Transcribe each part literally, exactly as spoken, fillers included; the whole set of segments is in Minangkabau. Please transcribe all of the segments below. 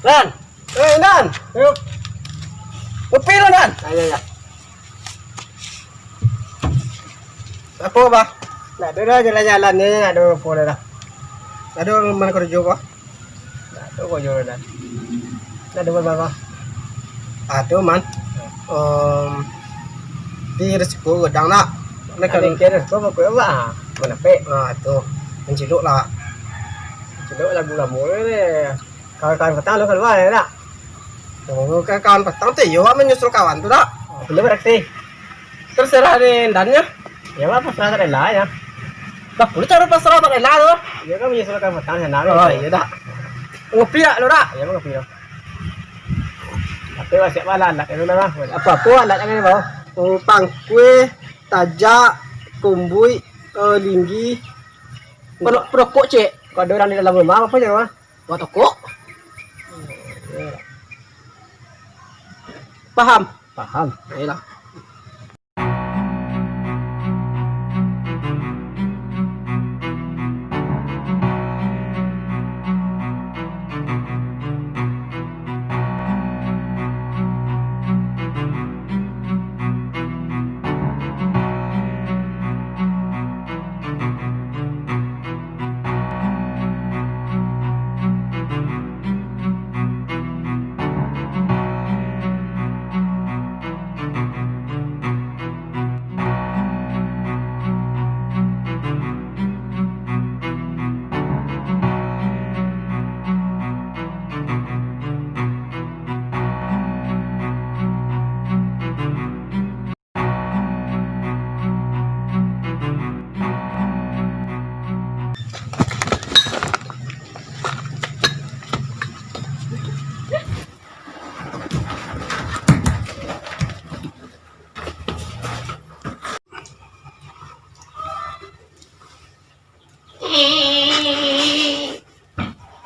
Nan. Eh, Nan. Yuk. Kopi lo, Nan. Ayo, ya. Apo, Bah? Ndak ado doh jalan-jalan ni, ndak ado apo doh. Ndak ado rumah kerjo ko. Nah, tu kau jual dah. Dah dua berapa? Ah, tu, Man. Em, di resiko gadang nak. Nak kan mikir, kau mau kau apa? Kau nak pek? Ah, tu. Mancilok lah. Cilok lagu lama ni. Kawan-kawan petang lo keluar ya tak? Oh, kawan-kawan petang tu, yo, menyusul kawan tu tak? Belum berarti. Terserah ni, dan ya. Ya, apa pasrah tak rela ya? Dah, boleh cara pasrah tak rela tu. Ya kan, menyusul kawan petang sana. Oh, iya dah. Ngopi tak lo tak? Ya, ngopi lo. Tapi wasiat malam nak kena lah. Apa-apa alat yang kena bawa. Oh, pangkue, tajak, kumbuik, eh, linggi. Perokok, cek. Kau ada orang di dalam rumah, apa je rumah? Buat tokok. Paham? Paham. Ayolah.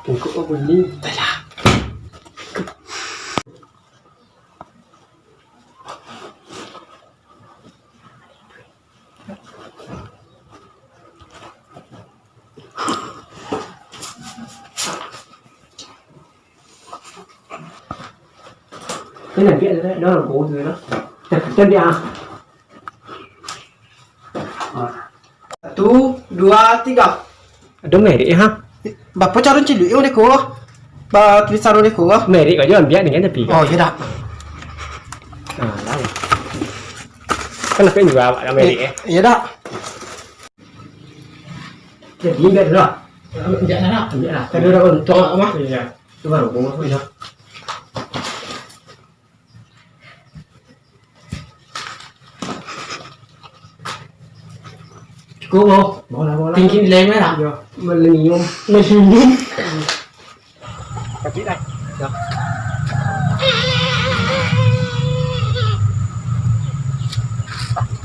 Tengok apa ni? Dah lah. Kan nampak dah, dah orang bawa tu dah. Dah, dah dia. Satu, dua, tiga. Ado merek, ha? Bapo caro cilik deko? Ba tulisan deko? Merek aja ambiak dengan tapi. Oh, iya dah. Nah, lah. Kan aku jual awak merek, eh. Iya dah. Jadi, ambiak dulu lah. Ambiak dah. Ambiak lah. Tadi udah untung awak mah. Iya. Tu baru bunga, iya. Cukup, Bang. Bawa lah, bawa lah. Tinggi nilai merah. Iya. Milenium. Milenium. Kaki naik. Ya.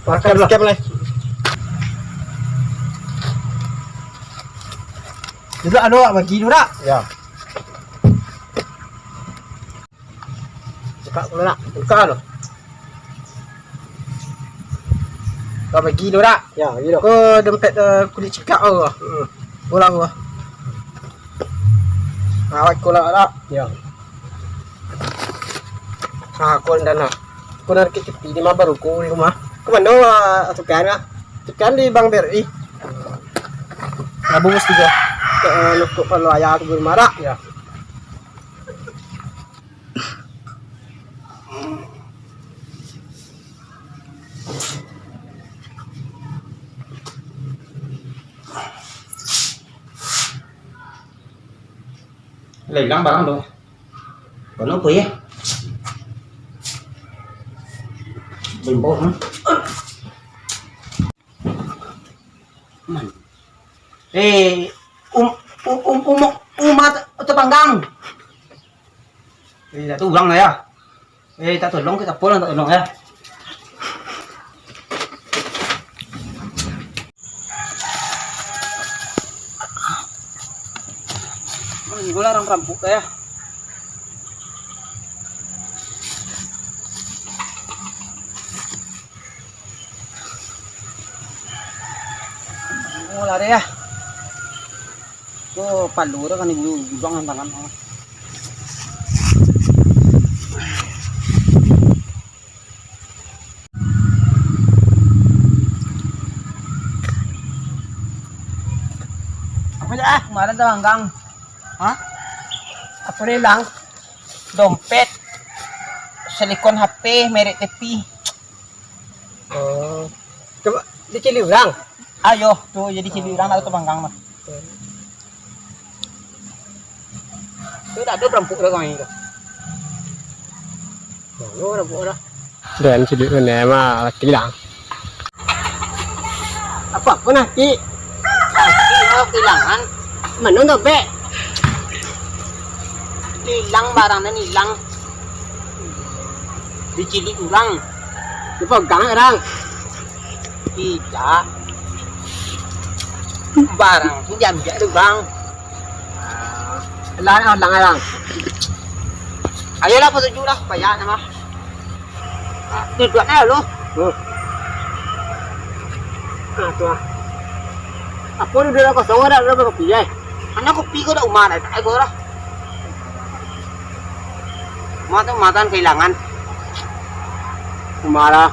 Pakai lah. Skip lah. Duduk ado bagi dulu dak? Ya. Cakap dulu dak? Buka dulu. Kau bagi dulu dak? Ya, bagi dulu. Kau dompet, eh, kulit cikak kau. Hmm. Pulang gua. Awak kolak dak? Ya. Ha, kau dana. Kau nak kecil di mana baru kau di rumah? Kau mana, ah, tukang ah? Tukang di Bank B R I. Rabu mesti kau. Eh, lukuk kalau ayah aku belum marah. Ya. Lah ilang barang tu. Kono apa ya? Bimbo, hmm? Man. Eh, um, um, um, um, uma te-, tepanggang. Eh, tak tu urang lah ya. Eh, tak tolong kita pulang, tak tolong ya. Ini bola orang rampok ya. Lari ah. Tu palu tu kan ibu gudang tangan. Apa dah? Kemarin tu anggang. Hah? Apa dia hilang? Dompet, silikon H P, merek T V. Oh. Coba dicili urang. Ayo, tu jadi cili urang nak tu panggang mah. Tu dak ada perampok dah kami tu. Mana perampok dah? Dan cili urang mah laki lah. Apa-apa nah, Ki? Laki lah kehilangan. Mana dompet? Hilang barang dan hilang. Dicili urang. Dipegang urang. Tidak. Barang tu diambiak dek urang. Ah, lah, lah, lah, lah. Ayolah, patuju lah, banyak nama. Ah, duduak nah lu. Hmm. Ah, tu ah. Apa duduak kosong ada, ada kopi, eh? Mana kopi kau dak umah dah, tak ada lah. Umah tu umah kan kehilangan. Umah lah.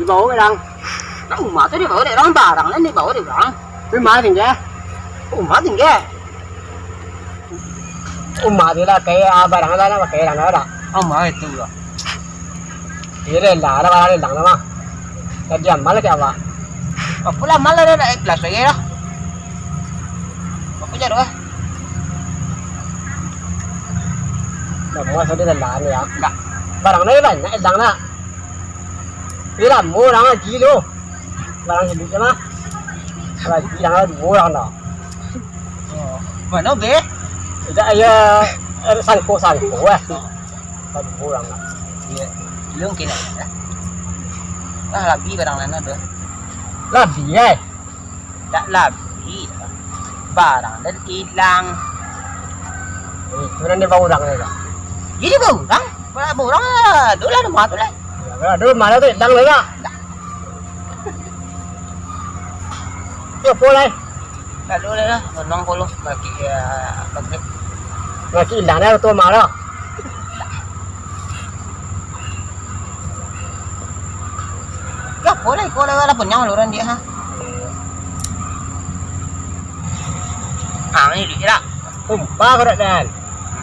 Dibawa urang. Nah, umah tu dibawa dek urang, barang lah dibawa dek urang. Tapi umah tingga. Umah tingga. Umah tu lah, kayak, ah, barang lah, nak pakai urang lah, dah. Umah itu lah. Dia rela lah, barang rela lah, mah. Jadi amal lah, kayak apa? Apa lah, amal lah, dah ikhlas lagi lah. Apa jadi, wah? Dah, muas ada rela ni, ya. Enggak. Barang ni banyak, hilang nak. Tapi lamo urang lagi tu. Barang sendiri mah. Lagi urang lah duo urang dah. Oh. Mano, Be? Tidak, ya, eh, sangko-sangko lah. Duo urang dah. Iya. Belum kena, ya. Ah, labi barang lain tu. Labi, eh? Dak labi. Barang den ilang. Eh, itu nan dibawa urang tu. Jadi bawa urang? Bawa urang lah. Aduh lah, rumah tu lah. Ya, aduh, rumah tu ilang lah. Ya, apa lah? Lalu lah, nonong puluh bagi, ya, bagi. Bagi ilang dah tu rumah tu. Lah, boleh, kau lewat lah, penyang lu orang dia, ha? Ah, ni duit lah. Sumpah kau dak, Dan.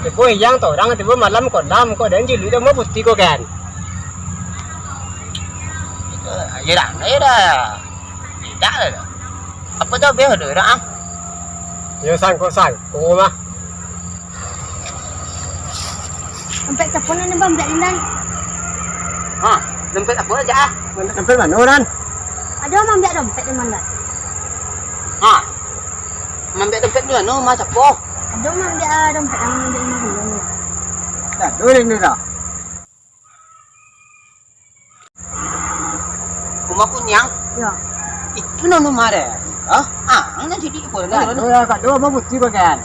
Tibo iyang tu orang, tibo malam kau lam, kau dan jilu dah mau putih kau, kan? Ya dah, ya dah. Tidak lah dah. Apa tu, Beh, ada orang, ah? Ya, sangko-sangko mah. Dompet siapo nan Abang ambiak, Indan? Ha, dompet apo aja, ah? Dompet mano, Nan? Ado maambiak dompet di mano? Ha, maambiak dompet di mano, ma siapo? Ado maambiak, ah, dompet nan maambiak di mano? Dah, duo ini dah. Rumah Kuniang? Yo. Itu nan rumah deh. Hah? Ah, nan jadi apa dah? Aduh, ya, Kak, dua mau putih bagian.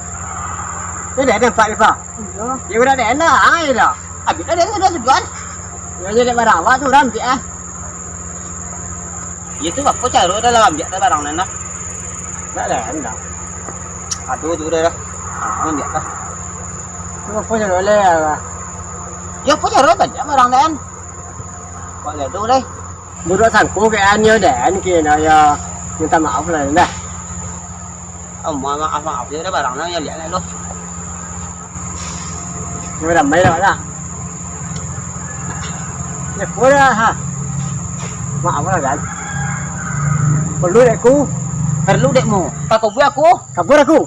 Itu dah ada empat lepas. Iyo. Ya, udah ada enak, ah, ya dah. Habis dah ada sudah tujuan. Ya, jadi barang awak tu, dah ambiak, ah. Ya tu, apa cara dah lah ambiak dah barang nan dah? Dah ada, dah. Aduh, tu dah, dah. Ah, ambiak dah. Tu apa cara boleh, ya? Ya, apa cara tadi barang dah, kan? Kok ado lai? Buruak sangko kek an yo, Dan, kena yo minta maaf lah, dah. Oh, ma-, maaf, maaf yo, dah, barang lah, yo, liek lah, lo. Yo, ramai lah, lah. Ya, boleh lah, ha. Maaf lah, Dan. Perlu dek ku. Perlu dek mu. Pak, kabur aku. Kabur aku.